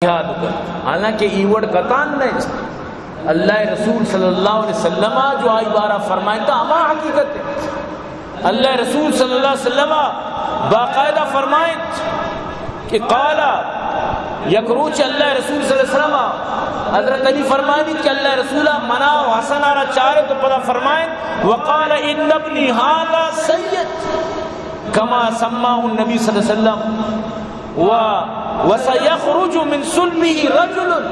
یاد کن۔ حالانکہ ای وڑ کتان نہ انت۔ اللہ رسول صلی اللہ علیہ وسلم جو آئی بارہ فرمائنتا ہما حقیقت انت۔ اللہ رسول صلی اللہ علیہ وسلم باقاعدہ فرمائنت کہ قال، یک روچ اللہ رسول صلی اللہ علیہ وسلم، حضرت علی فرمانی کہ اللہ رسول منا و حسن را چارے تو پدا فرمائنت، وقال ان ابنی هذا سید کما سماه النبی صلی اللہ علیہ وسلم، و، وسیخرج من صلبه رجل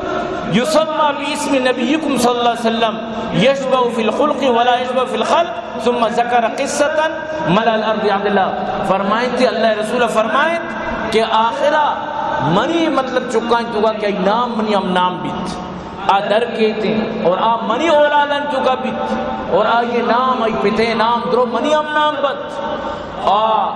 یسمی باسم نبیکم صلی اللہ علیہ وسلم، یشبه فی الخلق ولا یشبه فی الخلق، ثم ذکر قصة ملأ الارض عدلا۔ فرمائنت، اللہ رسول فرمائنت کہ آخرا منی مطلب چکانی توکا کہ آئی نام منی ہم نام بیت، آ در کیت اور آ منی اولادانی توکا بیت اور آئی نام، آئی پتے نام درو منی ہم نام بنت۔ آ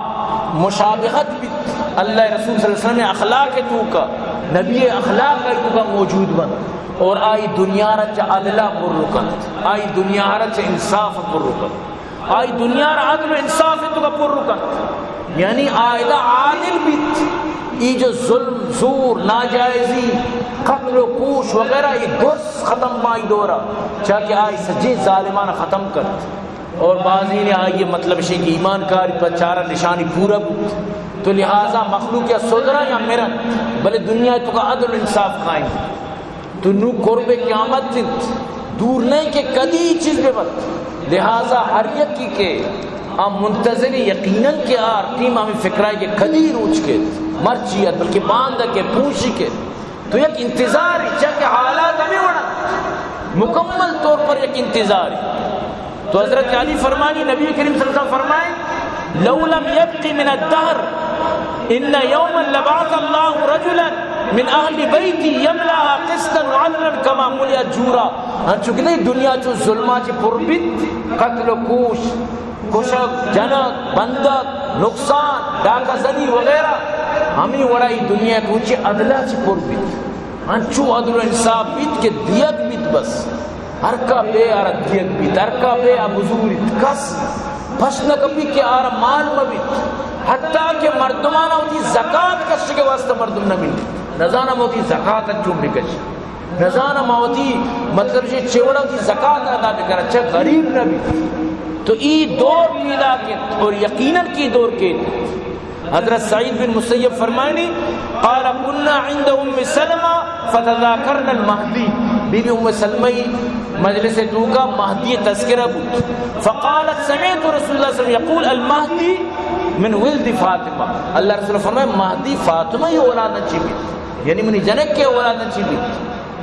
مشابہت بیت اللہ رسول صلی اللہ علیہ وسلم اخلاق توکا، نبی اخلاق آئی توکا موجود بنت اور آئی دنیا را چہ عدلا پر کنت، آئی دنیا را چہ انصاف پر کنت، آئی دنیا را عدل و انصاف توکا پر کنت، یعنی آ ادا عادل بیت۔ ای جو ظلم، زور، ناجائزی، قتل و کوش وغیرہ، ای درس ختم باں ای دورا، چاکہ آئی سجیں ظالمان ختم کنت۔ اور بعضی نے آئی مطلب شے کہ ایمان کاری پر چارہ نشانی پورا بوت، تو لہذا مخلوق یا سدرا یا مرن، بلے دنیا توکا عدل و انصاف قائم۔ تو نوں قرب قیامت انت، دور نہ کہ کدی ای چیز بہ بنت۔ لہذا ہر یکی کہ آ منتظر یقیناً کہ آ ٹیم ہمیں فکرائے کہ کدی روچ کیت، مرچی ات، بلکہ باندہ کہ پوشی کیت۔ تو یک انتظار، چاکہ حالات ہمیں وڑا مکمل طور پر یک انتظار۔ تو حضرت علی فرمانی، نبی کریم صلی اللہ علیہ وسلم فرمائے، لو لم يبق من الدهر ان يوما لبعث الله رجلا من اهل بيتي يملاها قسطا وعدلا كما ملئت جورا۔ انچو کہ نہیں دنیا چو ظلما چی پر بیت، قتل و کوش، کشگ، جنگ، بندگ، نقصان، ڈاکہ زنی وغیرہ، ہمیں وڑا ای دنیا کو چی عدلا چی پر بیت۔ انچو عدل و انصاف بیت کہ دیگ بیت بس۔ ہر کا بے آرا دیگ بیت، ہر کا بے آ بزوریت، کس پشت نہ کپیت کہ آرا مال مہ بیت۔ حتیٰ کہ مردمانا وتی زکات کشگ واسطہ مردم نہ ملیت۔ نزانم وتی زکات چون بکش۔ نزانم وتی مطلب چے چے وڑا وتی زکات ادا بکنا، چہ غریب نہ بیت۔ تو ای دور پیدا کیت اور یقیناً کہ ای دور کیت۔ حضرت سعید بن مسیب فرمائنی، قال، كنا عند ام سلمة فتذاكرنا المهدي۔ بی بی ام سلمہ ای مجلس توکا مہدی تذکرہ بوت۔ فقالت، سمعت رسول الله صلى الله عليه وسلم يقول، المهدي من ولد فاطمة۔ اللہ رسول فرمائے، مہدی فاطمہ ای اولاد چی بیت، یعنی منی جنک کے اولاد چی بیت۔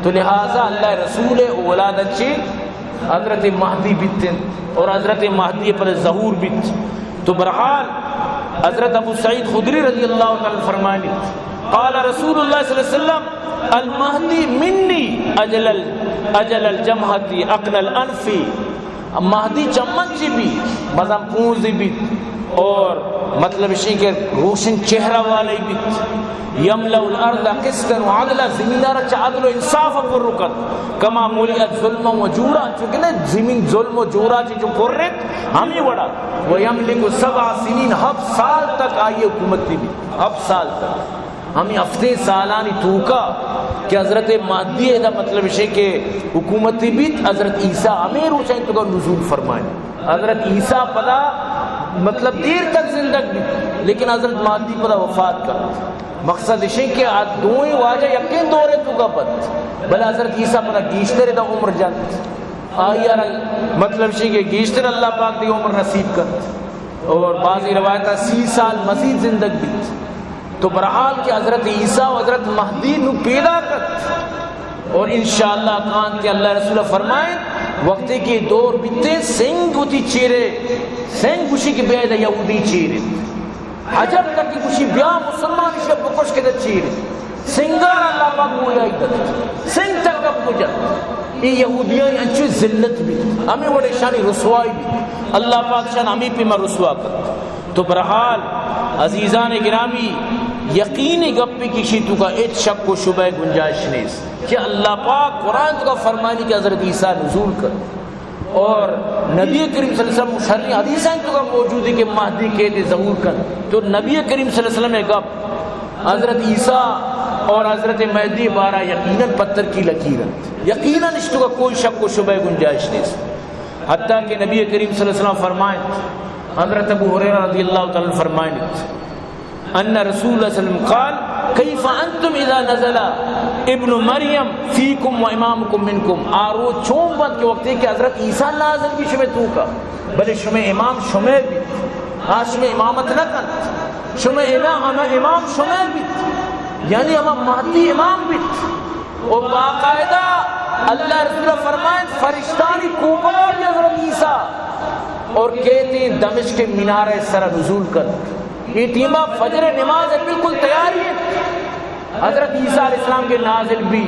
تو لہذا اللہ رسول اولاد چی حضرت مہدی بیت انت اور حضرت مہدی پر ظہور بیت۔ تو بہرحال حضرت ابو سعید خدری رضی اللہ تعالی عنہ فرمائنی، قال رسول الله صلى الله عليه وسلم، المهدي مني أجل ال-، أجل الجبهة أقنى الأنف۔ مہدی چمن چی بیت، مزن پونزی بیت اور مطلب اشی کہ روشن چہرہ والے بیت۔ یملأ الارض قسطا وعدلا، زمین را چہ عدل و انصاف پر کنت۔ کما ملئت ظلما و جورا، چونکہ نہ زمین ظلم و جورا چہ جو پر انت، ہمیں وڑا۔ و یملک سبع سنین، ہفت سال تک آئی حکومت بیت، ہفت سال تک۔ ہمیں ہفتیں سالانی توکا کہ حضرت مہدی ادا مطلب اشے کہ حکومت بیت، حضرت عیسیٰ ہمیں روچ انت توکا نزول فرمائے۔ حضرت عیسیٰ پدا مطلب دیر تک زندگ بیت، لیکن حضرت مہدی پدا وفات کرت۔ مقصد اشیں کہ آ دوئیں واجہ یکیں دورے توکا بنت، بلے حضرت عیسیٰ پدا گیشتر ادا عمر جنت۔ آئی ءَ را مطلب اشیں کہ گیشتر اللہ پاک دی عمر نصیب کنت۔ اور بعضی روایت سی سال مزید زندگ بیت۔ تو بہرحال کہ حضرت عیسیٰ و حضرت مہدی نوں پیدا کت۔ اور انشاءاللہ کان کہ اللہ رسول فرمائیں، وقتی کہ دور بیتے سنگ وتی چیرے، سنگ گوشی کہ بیاید یہودی چیرے۔ حجر تک گوشی بیا مسلمان، ایشی بکش کہ چیر۔ سنگار اللہ پاک گویائی دت۔ سنگ تک گپ کجا۔ اے یہودیانی انچو ذلت بیت، ہمیں وڑے شانی رسوائی بیت۔ اللہ پاک شان ہمیں پیما رسوا کت۔ تو بہرحال عزیزان گرامی، یقینی گپی کہ اشی توکا ہچ شک و شبہ گنجائش نیست کہ اللہ پاک قرآن توکا فرمانی کہ حضرت عیسیٰ نزول کت۔ اور نبی کریم صلی اللہ علیہ وسلم شریں حدیثاں توکا موجود ہے کہ مہدی کیت ظہور کنت۔ تو نبی کریم صلی اللہ علیہ وسلم ءِ گپ، حضرت عیسیٰ اور حضرت مہدی بارہ یقیناً پتھر کی لکیر انت، یقیناً اشتگا کوئی شک و شبہ گنجائش نیست۔ حتیٰ کہ نبی کریم صلی اللہ علیہ وسلم فرمائیں، حضرت ابو ہریرہ رضی اللہ تعالی عنہ فرمائیں، ان رسول اللہ صلی اللہ علیہ وسلم قال، کیف انتم اذا نزل ابن مریم فیکم و امامکم منکم؟ آ روچ چون بنت کہ وقتی کہ حضرت عیسیٰ نازل بی شمے توکا، بلے شمے امام شمے بیت، آ شمے امامت نہ کنت، شمے امام، ہما امام شمے بیت، یعنی ہما مہدی امام بیت۔ و باقاعدہ اللہ رسول فرمائیں، فرشتانی کوپگا بی حضرت عیسیٰ اور کیتیں دمشق منارہ سرا نزول کنت۔ اے ٹیما فجر نماز بالکل تیاری انت۔ حضرت عیسیٰ علیہ السلام کہ نازل بی،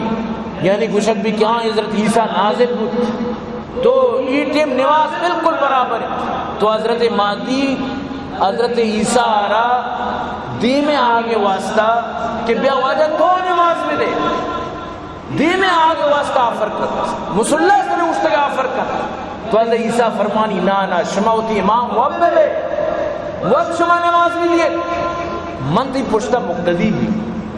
یعنی گوشگ بی کہ ہاں حضرت عیسیٰ نازل بوت، تو اے ٹیم نماز بالکل برابر انت۔ تو حضرت مہدی حضرت عیسیٰ را دیم آگے واسطہ کہ بیا واجہ تو نماز بدے، دیم آگے واسطہ آفر کت، مصلی سر اوشتگ آفر کت۔ تو حضرت عیسیٰ فرمانی، نا نا، شما وتی امام وت ببے، وت شما نماز بدیے، من تئی پشتا مقتدی بی۔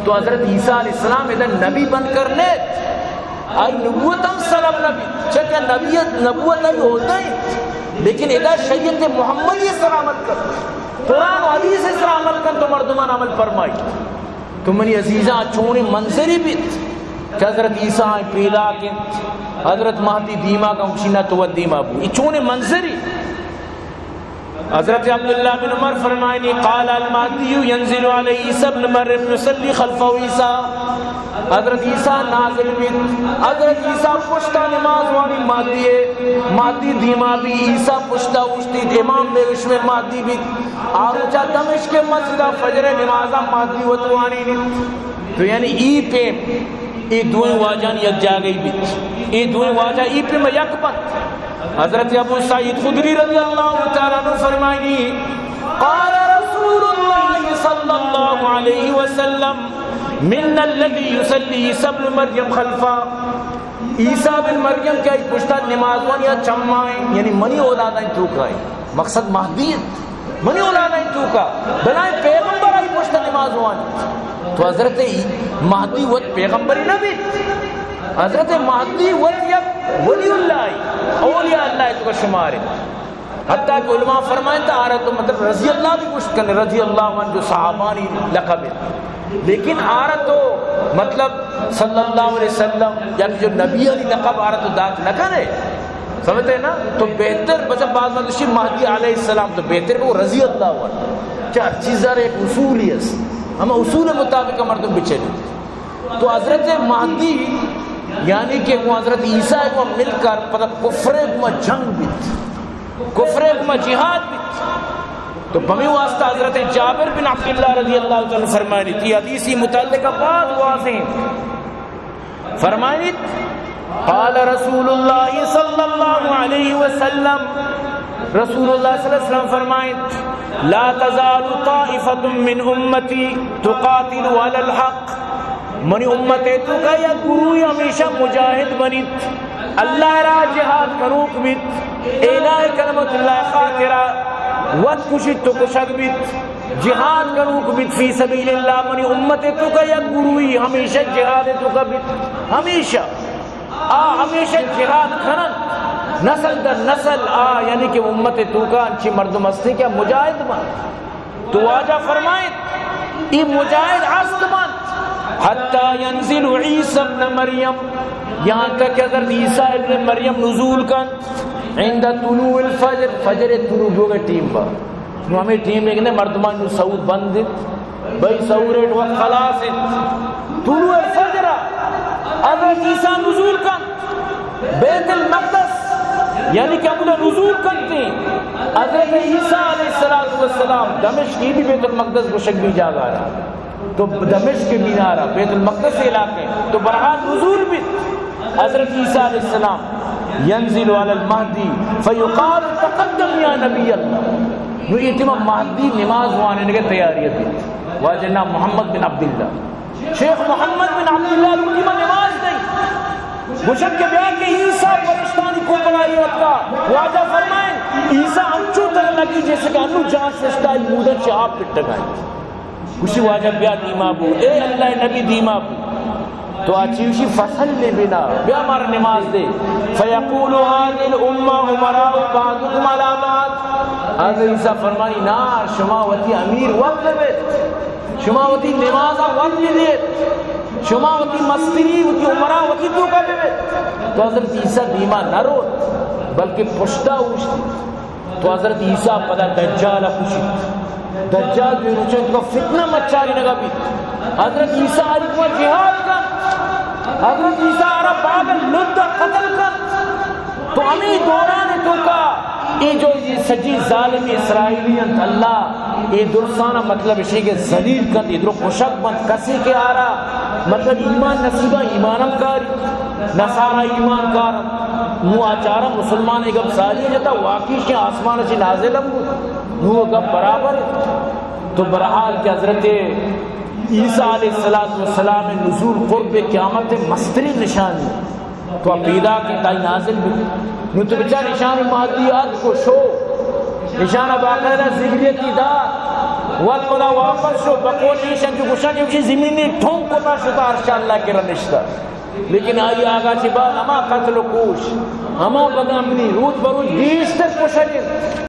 تو حضرت عیسیٰ علیہ السلام ادا نبی بن کر نیت، آئی نبوت ہم سلب نہ بیت، چہ کہ نبیت، نبوت آئی عہدہ انت، لیکن ادا شریعت محمدی سر عمل کن، قرآن و حدیث سر عمل کن، تو مردمان عمل فرمائی۔ تو منی عزیزاں، چونیں منظرے بیت کہ حضرت عیسیٰ آئی پیداک انت، حضرت مہدی دیما کن، گوشی نہ تو وت دیما بو۔ اے چونیں منظرے؟ حضرت عبداللہ بن عمر فرمائنی، قال المہدی ینزل علی عیسی ابن مریم یصلی خلفہ عیسی۔ حضرت عیسیٰ نازل بیت، حضرت عیسیٰ پشتا نماز وانی، مہدی، مہدی دیما بی، عیسیٰ پشتا اوشتیت، امام بے شمے مہدی بیت۔ آ روچا دمشق مسجدا فجر نمازا مہدی وت وانینیت۔ تو یعنی ای پیم اے دوئیں واجہانی یک جاگہی بیت۔ اے دوئیں واجہ اے پیم یک بنت۔ حضرت ابو سعید خدری رضی اللہ تعالی عنہ فرمائنی، قال رسول اللہ صلی اللہ علیہ وسلم، من الذی یصلی عیسی ابن مریم خلفہ۔ عیسیٰ بن مریم کہ آئی پشتا نماز وانی آ چمائیں، یعنی منی اولادانی توکائیں۔ مقصد مہدی انت۔ منی اولادانی توکا بلائیں پیغمبر آئی پشتا نماز وانیت۔ تو حضرت مہدی وت پیغمبری نہ بیت۔ حضرت مہدی وت یک ولی اللہ ای، اولیاء اللہ توکا شمار انت۔ حتیٰ کہ علماء فرمائنت، آرا تو مطلب رضی اللہ بھی گوشت کنے، رضی اللہ عنہ جو صحابانی لقب انت۔ لیکن آرا تو مطلب صلی اللہ علیہ وسلم، یعنی جو نبیانی لقب آرا تو دات نہ کنے۔ سمجھتے ہیں نا؟ تو بہتر، بس بعض مردم گوشی مہدی علیہ السلام تو بہتر، وہ رضی اللہ عنہ۔ چہ ہر چیز ءَ را یک اصولے است، ہما اصول مطابق مردم بچلی۔ تو حضرت مہدی یعنی کہ وہ حضرت عیسیٰ ءَ گوں مل کر پدا کفر ءَ گوں جنگ بیت، کفر ءَ گوں جہاد بیت۔ تو پمی واسطہ حضرت جابر بن عبداللہ رضی اللہ تعالی عنہ فرمائنی، یہ حدیث ءِ متعلق باز واضح ہیں۔ فرمائنیت، قال رسول اللہ صلی اللہ علیہ وسلم، رسول اللہ صلی اللہ علیہ وسلم فرمائنیت، لا تزال طائفة من امتی تقاتل علی الحق، منی امت ءِ توکا یک گروہی ہمیشہ مجاہد بنیت، اللہ ءِ راہ ءَ جہاد کنوک بیت، اعلاء کلمۃ اللہ ءِ خاطرا وت کشیت و کشگ بیت۔ جہاد کنوک بیت فی سبیل اللہ، منی امت ءِ توکا یک گروہی ہمیشہ جہاد ءِ توکا بیت، ہمیشہ آ ہمیشہ جہاد کننت، نسل در نسل آ، یعنی کہ امت ءِ توکا انچیں مردم ہستیں کہ آ مجاہد بنت۔ تو واجہ فرمائیت، اے مجاہد ہست بنت، حتی ینزل عیسی ابن مریم، یہاں تک کہ حضرت عیسی ابن مریم نزول کنت، عند طلوع الفجر، فجر ءِ طلوع بوگ ءِ ٹیم با۔ نوں ہمے ٹیم ءَ کہ مردمان نوں سحور بند انت، بھئی سحور ءِ وقت خلاص انت۔ طلوع الفجر ءَ حضرت عیسی نزول کنت بیت المقدس، یعنی کہ ہمودا نزول کنت۔ حضرت عیسی علیہ الصلوۃ والسلام، دمشق ءَ بھی بیت المقدس گوشگ بی جاگہ را، تو دمشق ءِ مینارہ بیت المقدس علاقہ، تو برحال نزول بیت حضرت عیسی علیہ السلام، ینزل علی المہدی فیقال تقدم یا نبی اللہ۔ نوں اے ٹیما مہدی نماز وانینگ ءِ تیاری ءَ بیت۔ واجہ نام محمد بن عبداللہ، شیخ محمد بن عبداللہ لوٹی ما نماز دئی۔ گوشت کہ بیا کہ عیسی فرشتانی کوپگا اتکا۔ واجہ فرمائیں، عیسی انچو تر لگی جیسے کہ انو جان ششتائی مودا چہ آپ پٹگا انت۔ گوشی واجہ بیا دیما بو، اے اللہ ءِ نبی دیما بو۔ تو آ چی گوشی؟ فصل بنا، بیا مارا نماز دے۔ فیقول هذه الامة امراء بعضكم على بعض۔ حضرت عیسیٰ فرمانی، نا، شما وتی امیر وت ببیت، شما وتی نمازا وت بدیت، شما وتی مستری، وتی امراء وتی توکا ببیت۔ تو حضرت عیسیٰ دیما نہ روت، بلکہ پشتا اوشتی۔ تو حضرت عیسیٰ پدا دجال ءَ کشیت۔ دجال دوئیں روچاں تو فتنہ مچارینگا بیت۔ حضرت عیسیٰ آئی گوما جہاد کنت۔ حضرت عیسیٰ آرا باگ لد ءَ قتل کنت۔ تو ہمے دوران توکا اے جو اے سجی ظالم اسرائیلی انت، اللہ اے درسانا مطلب اشی کہ ذلیل کنت، اے درو کشگ بنت، کسی کہ آرا مطلب ایمان نصیبا ایمان ہم کاری۔ نصارا ایمان کار، نو آ چارا مسلمان گپ ساری جتا، واقعی شی آسمان چی نازل ہم بود، نو گپ برابر۔ تو برحال کہ حضرت عیسیٰ علیہ الصلوۃ والسلام نزول قرب قیامت مستری نشانی۔ تو پیدا کہ تائی نازل بود، نو تو بچار نشان مادیات کو شو، نشان باقاعدہ ذریتی دار، وقت پدا واپس شو، بقول ایشان جو گشان جو زمینی ٹھونک کتا شتا عرش اللہ کرا نشتا۔ لیکن آئی آگا چہ بعد ہما قتل و کوش، ہما بدامنی روچ بروچ گیشتر کشگ انت۔